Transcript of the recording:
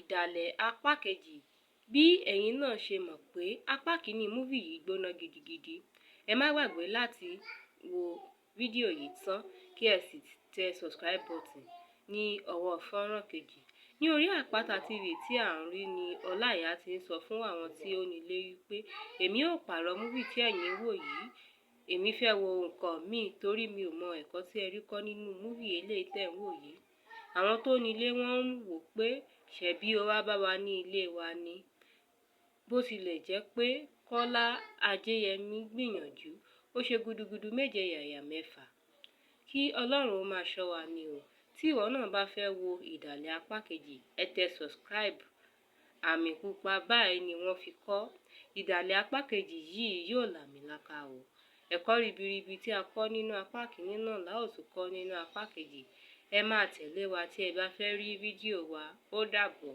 Ìdàlẹ̀ apá kejì. Bí ẹ̀yin náà ṣe mọ̀ pé apá kìíní movie yìí gbóná gidigidi. Ẹ má gbàgbé láti wo fídíò yìí tán kí ẹ sì tẹ subscribe button ní ọwọ́ fọ́nrán kejì. Ní orí Àpáta TV tí à ń rí ni Ọláìyá ti ń sọ fún àwọn tí ó nílé wípé èmi ò pààrọ̀ movie tí ẹ̀yin ń wò yìí, èmi fẹ́ wo nǹkan míì torí mi ò mọ ẹ̀kọ́ tí ẹ rí kọ́ nínú movie eléyìí tẹ̀ ń wò yìí. Àwọn tó nílé wọ́n ń wò pé ṣebí ó wá bá wa ní ilé wa ni. Bó tilẹ̀ jẹ́ pé Kọ́lá Ajéyẹmí gbìyànjú, ó ṣe gudugudu méje yàyà mẹ́fà. Kí Ọlọ́run ó máa ṣọ́ wa ni o. Tí ìwọ náà bá fẹ́ wo Ìdàlẹ̀ apá kejì, ẹ tẹ subscribe. Àmì pupa báyìí ni wọ́n fi kọ́. Ìdàlẹ̀ apá kejì yìí yóò làmìlaka o. Ẹ̀kọ́ ribiribi tí a kọ́ nínú apá kìíní náà la ó tún kọ́ nínú apá kejì. Ẹ máa tẹ̀lé wa tí ẹ bá fẹ́ rí fídíò wa. Ó dàbọ̀.